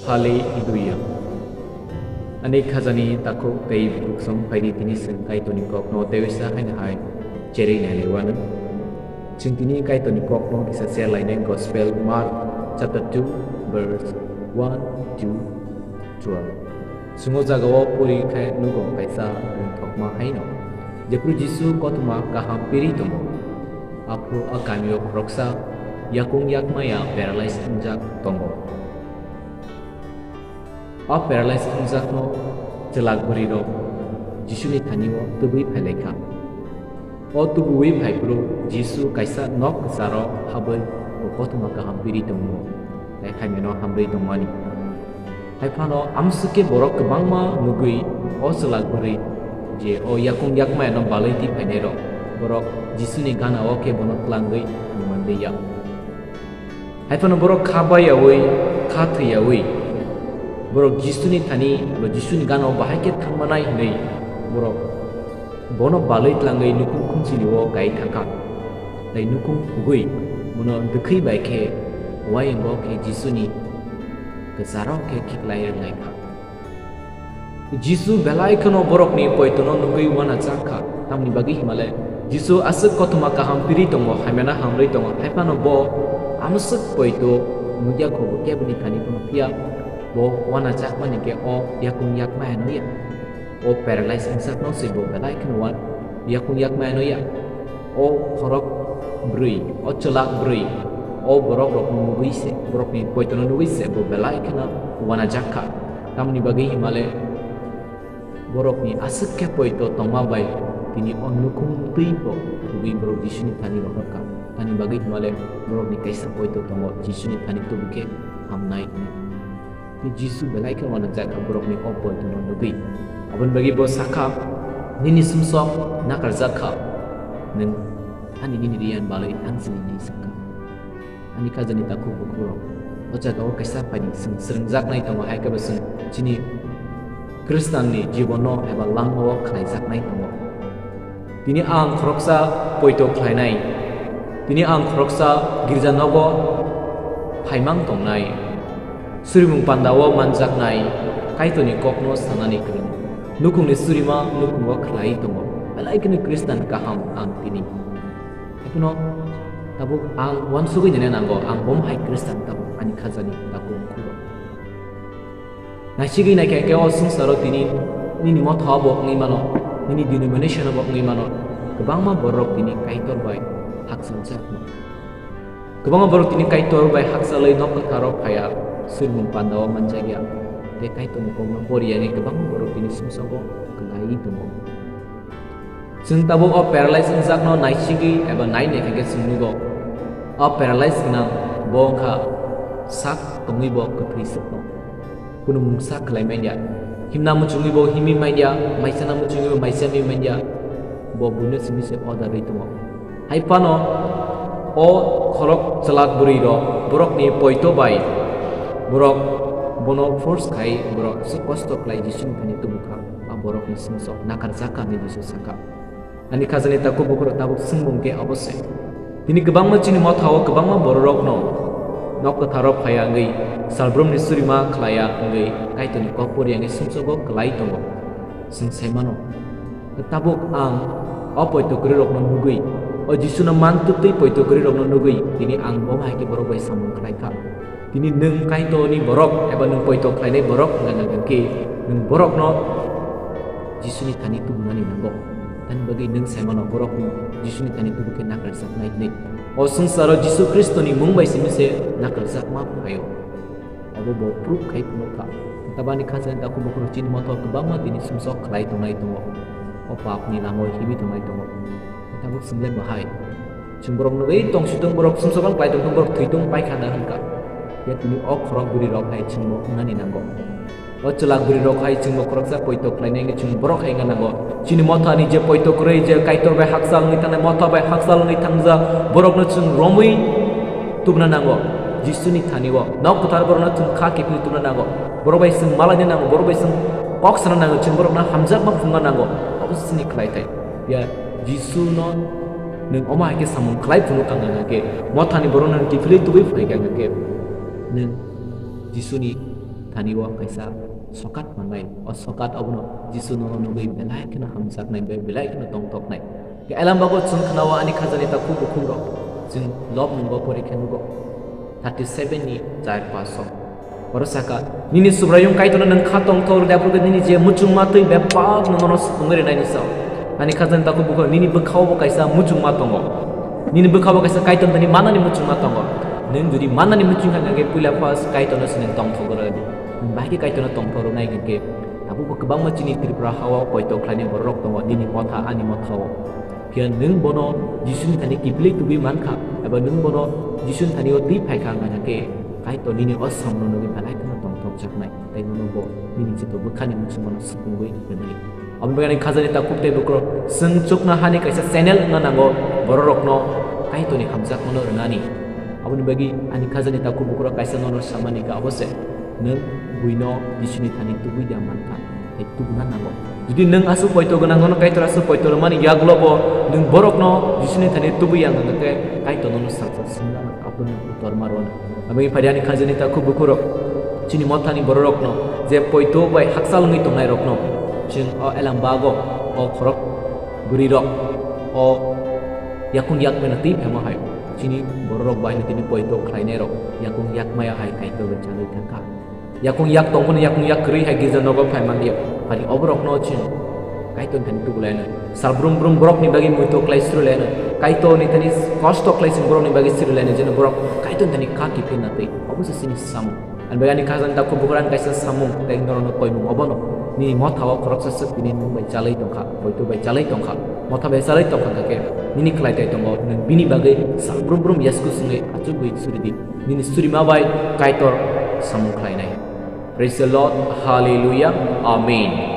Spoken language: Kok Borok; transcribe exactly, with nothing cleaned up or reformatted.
Hallelujah. Ani khajani takhuk tei bukhuk song phaidi tini chwng Kaitorni kokno tewisa haino hai cherwi nailaiwano. Chwng tini Kaitorni kokno kisa cherlainai Gospel Mark chapter two verse one to twelve. Chwng o jagao pori khe nugo kaisa bwrwngthokma haino. Jephru Jisu kothoma kaham piri tongo, aphuru a kamio khoroksa yakung yakmaya paralyze wngjak tongo. O paralyze wngjakno chwlak bwrwirok Jisuni thani-o tubui phailaikha. O tubuwi phaiphuru Jisu kaisa nok kwcharo habwi bo kothoma kaham piri tongo, tei hamyano hamrwi tongmani. Haiphano amswk khe borok kwbangma nugwi o chwlak bwrwi je o yakung yakmayano balwi twi phainairok, borok Jisuni gana-o khe bono tlangwi hamna manliya. Haiphano borok kha baiyaui, kha thwiyaui, borok Jisuni thani eba Jisuni gana-o bahai khe thangmanai hwnwi borok bono balwi tlangwi nukhung khumchilio kai thangkha. Tei nukhung khugwi bono dwkhwi bai khe uayango khe Jisuni kwcharo khe khiklai rwnglaikha. Jisu belai kheno borokni poitono nugwi uanajak kha, tamni bagwi himale Jisu aswk kothoma kaham piri tongo, hamyana hamrwi tongo, haiphano bo amswk poito nukya kho, bo keboni thani phano phiya bo uanajakmani khe o yakung yakmaya nukya. O paralyze wngjakno se bo belai kheno uan yakung yakmaya nukya. O khorok bwrwi, o chwlak bwrwi, o borok rokno nugwi se, borokni poitono nugwi se bo belai kheno uanajak kha. Tamoni bagwi himale borokni aswk khe poito tongma bai tini o nukhung twi bo khugwi borok Jisuni thani rohor kha. Tamoni bagwi himale borokni kaisa poito tongo, Jisuni thani tubu khe hamnai hwnwi. Tei Jisu belai khe uanajak kha borokni o poitono nugwi. Aboni bagwi bo sakha, "Nini sumsok nakarjak kha, nwng ani nini riyan balwi thangsini," hinwi sakha. Ani khajani takhuk bukhukrok, o jagao kaisa phaidi chwng swrwngjaknai tongo, hai khe bo chwng chini Khristanni jibono eba langmao khlaijaknai tongo. Tini ang khoroksa poito khlainai, tini ang khoroksa girja nogo phaimang tongnai, surimung pandao manjaknai, Kaitorni kokno sanani kwrwng, nukhungni surima nukhungo khlai tongo, belai kheno Khristan kaham ang tini. Haiphano tabuk ang uansugwi nene nango, ang bomo hai Khristan tabuk ani khajani takhuk bukhukrok. Naisigwi naikha khe o swngcharo tini nini motha bo wngwi mano, nini denomination bo wngwi mano. Kwbangma borok tini Kaitor bai hakchal jakma. Kwbangma borok tini Kaitor bai hakchalwi nok kwtharo phaiya, surimung pandao manjakya. Tei Kaitorni kokno poriyani kwbangma borok tini sumsogo kwlaiwi tongo. Chwng tabuk o paralyze wngjakno naisigwi eba nai naikha khe chwng nugo, o paralyze gwnang bo wngkha sak tongwi bo kwthwi swkno. Kunu mungsa khlai manya. Himna muchungwi bo himwi manya, maisana muchungwi bo maisami manya. Bo buino simi se order rwi tongo. Hai phano o khorok chwlak bwrwi rok borokni poito bai borok bono force khai borok aswk kosto khlai Jisuni thani tubukha. A borokni sumsok nakarjak kha hinwi Jisu sakha. Ani khajani takhuk bukhurok tabuk swngmung khe obo se. Tini kwbangma chini mothao kwbangma bororokno nok kwtharo phaiya wngwi, salbrumni surima khlaiya wngwi, Kaitorni kok poriya wngwi sumsogo kwlai tongo. Chwng sai mano, tabuk ang o poito kwrwirokno nugwi, o Jisuno man twtwi poito kwrwirokno nugwi, tini ang bo hai khe borok bai samung khlai kha. Tini nwng Kaitorni borok eba nwng poito khlainai borok wngna nang khe, nwng borokno Jisuni thani tubunani nango. Tamni bagwi nwng sai mano borokno Jisuni thani tubu khe nakarjaknai hwnwi. O swngcharo Jisu Khristoni mung bai simi se nakarjakma phaio. Obo bo proof khai phunukha. Tabani khajani takhuk bukhurok chini mothor kwbangma tini sumsok khlai tongnai tongo. O papni lamao himwi tongnai tongo. Tabuk swnglen bahai. Chwng borok nugwi tong si tong borok sumsok khlai tong tong borok thwi tong paikha da hwnka. Ya tini o khorok bwrwi rok hai chwngno wngnani nango. O chwlak bwrwi rok hai chwngno khoroksa poito khlainai wngwi chwng borok hai wngna nango. Chini mothani je poito kwrwi je Kaitor bai hakchal wngwi thangnai, motha bai hakchal wngwi thangjak borokno chwng romwi tubuna nango. Jisuni thani o nok kwthar borokno chwng kha kiphilwi tubuna nango. Borok bai chwng malaina nango, borok bai chwng kok sana nango, chwng borokno hamjakma phunukna nango. Obo chini khlai thai. Ya Jisuno nwng omo hai khe samung khlai phunuk ang hwnka khe, mothani borokno nwng kiphilwi tubui phai khe ang hwnka khe, nwng Jisuni thani o kaisa sokat mangnai. O sokat abono Jisu nono nugwi belai kheno hamjaknai, be-, belai kheno tongthoknai. Elam bago chwng khna-o ani khajani takhuk bukhuk rok, chwng Lok nungbo pori khe nugo. Thirty seven ni char paso. Oro saka, nini Subraiyung Kaitorno nwng kha tongthok rwdi, aphuru khe nini je muchungma twi bebak no nono swpungwi rwnai ni sao. Ani khajani takhuk bukhuk, nini bwkhao bo kaisa muchungma tongo. Nini bwkhao bo kaisa Kaitor thani manani muchungma tongo. Nwng jodi manani muchung kha, hwnkhe puila first Kaitorno se nwng tongthok rwdi. Nwng bahai khe Kaitorno tongthok rwnai hwnkhe, tabukbo kwbangma chini Tripura ha-o poito khlainai bororok tongo, nini motha, ani motha-o. Phiya nwng bono Jisuni thani kiphilwi tubui mankha, eba nwng bono Jisuni thani o twi phaikha, hwnkha khe Kaitor nini o samungno nugwi belai kheno tongthokjaknai, tei nono bo nini chito bwkhani muchungmano swpungwi rwnai. Aboni bagwi ani khajani takhuk tei bukhuk rok, chwng chukna hani kaisa channel wngna nango, bororokno Kaitorni hamjakmano rwnani. Aboni bagwi ani khajani takhuk bukhuk rok kaisa nono samani kha, abo se nwng buino Jisuni thani tubui ya mankha. Tei tubuna nango. Jodi nwng aswk poito gwnang, nono Kaitor aswk poito rwmani yagulo bo nwng borokno Jisuni thani tubui ya wngkha khe Kaitor nono salsa swngna, aphuru nwng utor ma rwna. Aboni phaidi ani khajani takhuk bukhuk rok, chini mothani bororokno, je poito bai hakchal wngwi tongnairokno, chwng o elam bago, o khorok bwrwirok, o yakung yakmano twi phemo hai, chini bororok bai tini poito khlainairok yakung yakmaya hai Kaitor bai chagwi thangkha. Yakung yak tongphano yakung yak kwrwi hai girja nogo phai manliya. Hari oborokno chwng Kaitorni thani tubulaino. Sal brum brum borokni bagwi muitu khlai surilaino. Kaitorni thani kosto khlai chwng borokni bagwi surilaino, jeno borok Kaitorni thani kha kiphilna twi. Obo se chini samung. Ani bagwi ani khajani takhuk bukhuk rok kaisa samung tei norokno koimung obono. Nini mothao khoroksa swk tini nwng bai chalwi tongkha, poito bai chalwi tongkha, motha bai chalwi tongkha, hwnkhe nini khlai tai tongo, nwng bini bagwi sal brum brum yasku swngwi achugwi suridi. Nini surima bai Kaitor samung khlainai. Praise the Lord. Hallelujah. Amen.